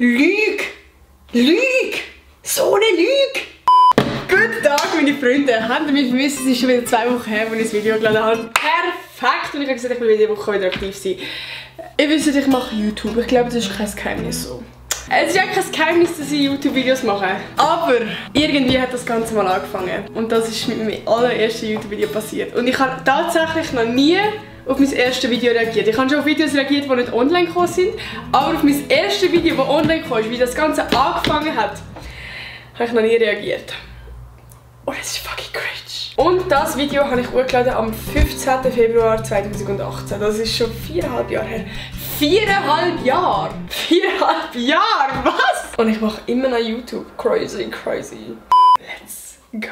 Lüge! Lüge! So eine Lüge! Guten Tag, meine Freunde. Habt ihr mich vermisst? Es ist schon wieder 2 Wochen her, als ich das Video geladen habe. Perfekt! Und ich habe gesagt, ich will diese Woche wieder aktiv sein. Ihr wisst, ich mache YouTube. Ich glaube, das ist kein Geheimnis so. Es ist ja kein Geheimnis, dass ich YouTube-Videos mache. Aber irgendwie hat das Ganze mal angefangen. Und das ist mit meinem allerersten YouTube-Video passiert. Und ich habe tatsächlich noch nie auf mein erstes Video reagiert. Ich habe schon auf Videos reagiert, die nicht online gekommen sind. Aber auf mein erstes Video, das online gekommen ist, wie das Ganze angefangen hat, habe ich noch nie reagiert. Und es ist fucking cringe. Und das Video habe ich hochgeladen am 15. Februar 2018. Das ist schon 4,5 Jahre her. 4,5 Jahre! 4,5 Jahre! Was? Und ich mache immer noch YouTube. Crazy, crazy. Let's go.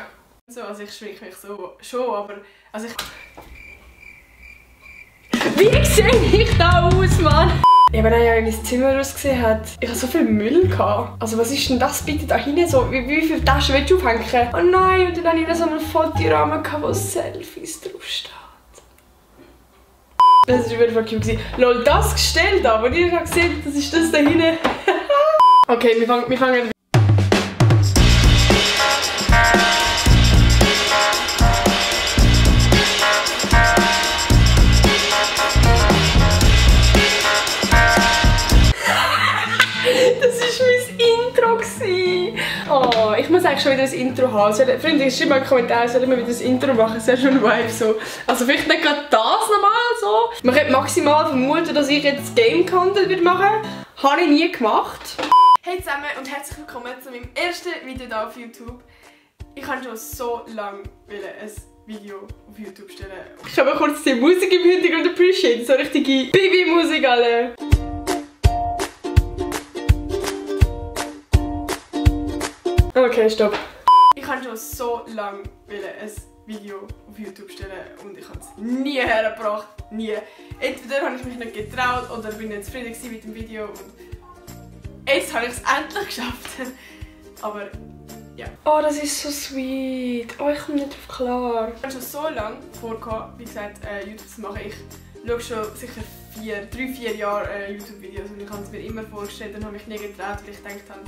So, also ich schwinge mich so schon, aber also wie sehe ich da aus, Mann? Ja, aber dann, wie mein Zimmer ausgesehen hat, ich hatte so viel Müll gehabt. Also was ist denn das bitte da hinten so? Wie viele Taschen willst du aufhängen? Oh nein, und dann hatte ich so einen Fotorahmen, wo Selfies draufsteht. Das war wirklich cute. Lol, das Gestell da, wo ihr gerade seht, das ist das da hinten. Okay, wir fangen. Oh, ich muss eigentlich schon wieder ein Intro haben. Freunde, schreibt mal in die Kommentare, soll ich mal wieder ein Intro machen? Sehr schön Vibe so. Also vielleicht nicht gerade das normal so. Man könnte maximal vermuten, dass ich jetzt Game-Content machen würde. Habe ich nie gemacht. Hey zusammen und herzlich willkommen zu meinem ersten Video hier auf YouTube. Ich habe schon so lange ein Video auf YouTube stellen. Ich habe kurz die Musik im Hintergrund appreciated. So richtige Bibi-Musik alle. Okay, stopp. Ich habe schon so lange ein Video auf YouTube stellen und ich habe es nie hergebracht. Nie. Entweder habe ich mich nicht getraut oder bin nicht zufrieden mit dem Video und jetzt habe ich es endlich geschafft. Aber ja. Oh, das ist so sweet. Oh, ich komme nicht drauf klar. Ich habe schon so lange vor, wie gesagt, YouTube zu machen. Ich schaue schon sicher 3-4 Jahre YouTube-Videos und ich habe es mir immer vorgestellt und habe mich nie getraut, weil ich gedacht habe,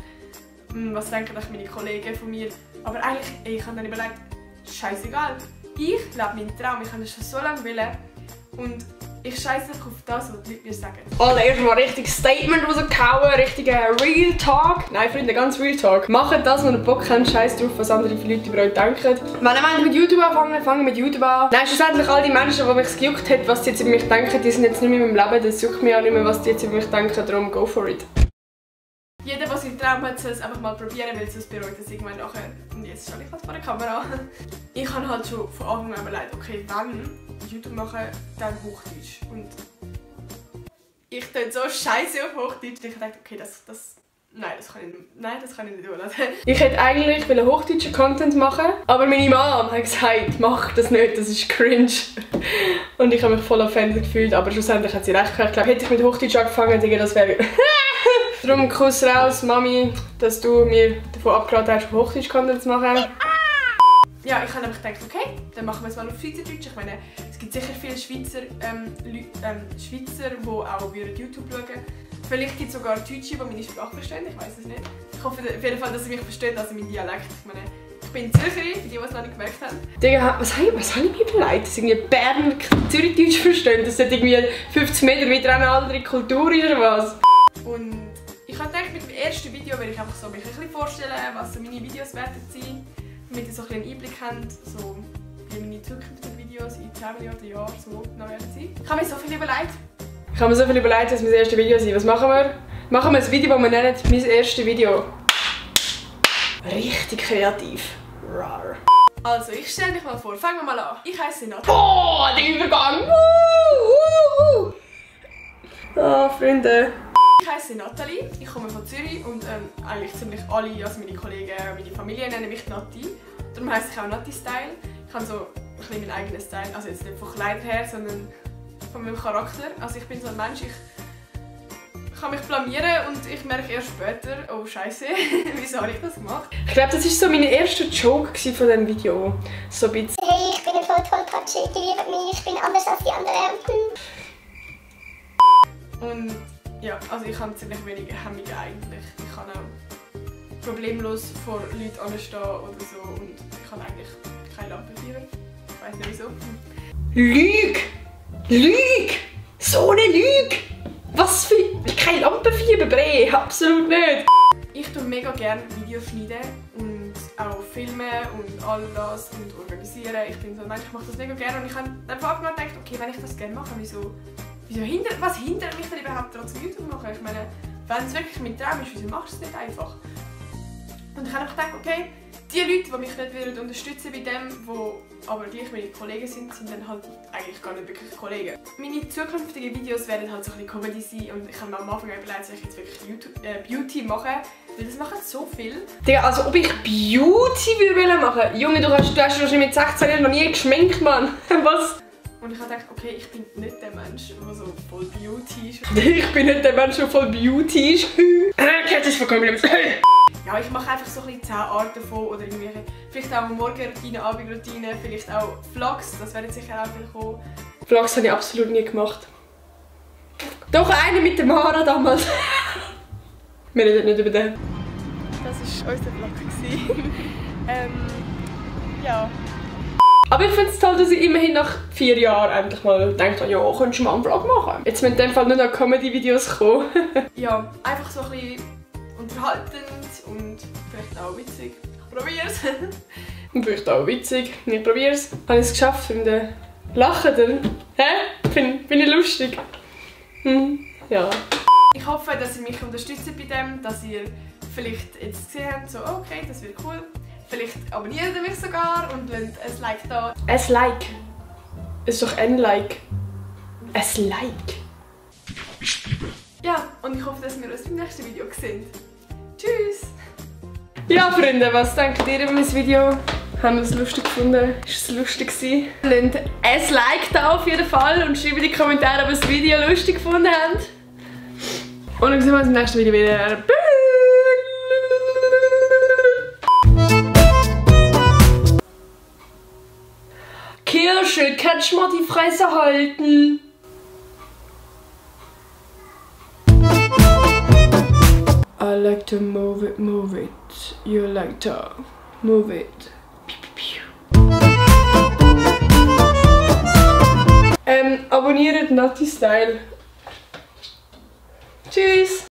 was denken meine Kollegen von mir? Aber eigentlich, ich habe dann überlegt, scheißegal. Ich lebe meinen Traum, ich habe das schon so lange wollen. Und ich scheiße auf das, was die Leute mir sagen. Also erstmal richtig Statement rausgehauen, richtiger Real Talk. Nein, Freunde, ganz Real Talk. Macht das, wenn ihr Bock habt, scheiß drauf, was andere Leute über euch denken. Wenn ihr mit YouTube anfangen, fangen mit YouTube an. Nein, schlussendlich all die Menschen, die mich gejuckt haben, was sie jetzt über mich denken, die sind jetzt nicht mehr in meinem Leben. Das juckt mich auch nicht mehr, was die jetzt über mich denken, darum go for it. Jeder, der seinen Traum hat, soll es einfach mal probieren, weil sonst bereut es irgendwann nachher. Und jetzt stehe ich halt vor der Kamera. Ich habe halt schon von Anfang an überlegt, okay, wenn YouTube machen, dann Hochdeutsch. Und ich tue so scheiße auf Hochdeutsch. Ich dachte, okay, nein, das kann ich nicht tun. Ich hätte eigentlich hochdeutschen Content machen, aber meine Mom hat gesagt, mach das nicht, das ist cringe. Und ich habe mich voll offended gefühlt, aber schlussendlich hat sie recht gehabt. Ich glaube, hätte ich mit Hochdeutsch angefangen, das wäre darum Kuss raus, Mami, dass du mir davon abgeraten hast, Hochdeutsch-Content zu machen. Ja, ich habe einfach gedacht, okay, dann machen wir es mal auf Schweizerdeutsch. Ich meine, es gibt sicher viele Schweizer, Schweizer, die auch YouTube schauen. Vielleicht gibt es sogar Deutsche, die meine Sprache verstehen, ich weiß es nicht. Ich hoffe auf jeden Fall, dass sie mich verstehen, also mein Dialekt. Ich meine, ich bin Zürcherin, für die, die es noch nicht gemerkt haben. Digga, was habe ich mir überlegt? Dass irgendwie Berner Zürichdeutsch verstehen, dass das irgendwie 50 Meter weiter eine andere Kultur ist oder was? Und ich habe gedacht, mit dem ersten Video werde ich einfach so mich ein bisschen vorstellen, was so meine Videos werden sein, damit ihr so ein einen Einblick habt, so wie meine zukünftigen Videos in 10 Milliarden Jahren so noch werden sein. Ich habe mir so viel überlegt. Ich habe mir so viel überlegt, dass mein erstes Video sein. Was machen wir? Machen wir ein Video, das wir nennen mein erstes Video. Richtig kreativ. Rar. Also, ich stelle mich mal vor. Fangen wir mal an. Ich heiße Natalie. Boah, der Übergang! Oh, Freunde. Ich heiße Natalie, ich komme von Zürich und eigentlich ziemlich alle, also meine Kollegen, meine Familie nennen mich Nati. Darum heisst ich auch Nati Style. Ich habe so ein bisschen meinen eigenen Style, also jetzt nicht von Kleidern her, sondern von meinem Charakter. Also ich bin so ein Mensch, ich kann mich blamieren und ich merke erst später, oh Scheiße, wieso habe ich das gemacht? Ich glaube, das war so mein erster Joke von diesem Video. So ein bisschen. Hey, ich bin voll tollpatschig, die lieben mich, ich bin anders als die anderen. Und Ja, also ich habe ziemlich wenige Hemmungen eigentlich. Ich kann auch problemlos vor Leuten anstehen oder so und ich habe eigentlich keine Lampenfieber. Ich weiss nicht wieso. Lüge! Lüge! So eine Lüge! Was für... Kein Lampenfieber, Bre, absolut nicht! Ich tue mega gerne Videos schneiden und auch filmen und all das und organisieren. Ich bin so ein Mensch, ich mache das mega gerne und ich habe dann von Anfang an gedacht, okay, wenn ich das gerne mache, was hindert mich denn überhaupt trotzdem YouTube machen? Ich meine, wenn es wirklich mein Traum ist, wieso machst du es nicht einfach? Und ich habe einfach gedacht, okay, die Leute, die mich nicht unterstützen bei dem, die aber gleich meine Kollegen sind, sind dann halt eigentlich gar nicht wirklich Kollegen. Meine zukünftigen Videos werden halt so ein bisschen Comedy sein und ich habe mir am Anfang überlegt, dass ich jetzt wirklich Beauty mache, weil das machen so viel. Digga, also ob ich Beauty würde machen? Junge, du hast schon mit 16 Jahren noch nie geschminkt, Mann. Was? Und ich habe gedacht, okay, ich bin nicht der Mensch, der so voll Beauty ist. Ich bin nicht der Mensch, der voll Beauty ist. Kennt das vollkommen nicht. Ja, ich mache einfach so ein bisschen 10 Arten davon oder irgendwelche, vielleicht auch Morgenroutine, Abendroutine, vielleicht auch Vlogs, das werden sicher auch viel kommen. Vlogs habe ich absolut nie gemacht. Doch eine mit der Mara damals. Wir reden nicht über den. Das war unser Vlog. Ja. Aber ich finde es toll, dass ich immerhin nach 4 Jahren endlich mal denke, ja, könntest du mal einen Vlog machen. Jetzt müssen in dem Fall nur noch Comedy-Videos kommen. Ja, einfach so ein bisschen unterhaltend und vielleicht auch witzig. Ich probier's. Und vielleicht auch witzig. Ich probier's. Habe ich es geschafft, finde Lachen dann? Hä? Find ich lustig. Ja. Ich hoffe, dass ihr mich unterstützt bei dem, dass ihr vielleicht jetzt gesehen habt, so okay, das wird cool. Vielleicht abonniert ihr mich sogar und lasst ein Like da. Ein Like. Ist doch ein Like. Ein Like. Ja, und ich hoffe, dass wir uns im nächsten Video sehen. Tschüss! Ja, Freunde, was denkt ihr über mein Video? Haben wir es lustig gefunden? Ist es lustig gewesen? Lasst ein Like da auf jeden Fall und schreibt in die Kommentare, ob ihr das Video lustig gefunden habt. Und dann sehen wir uns im nächsten Video wieder. Kirsche, kannst du mal die Fresse halten? I like to move it, move it. You like to move it. Abonniert Natti Style. Tschüss!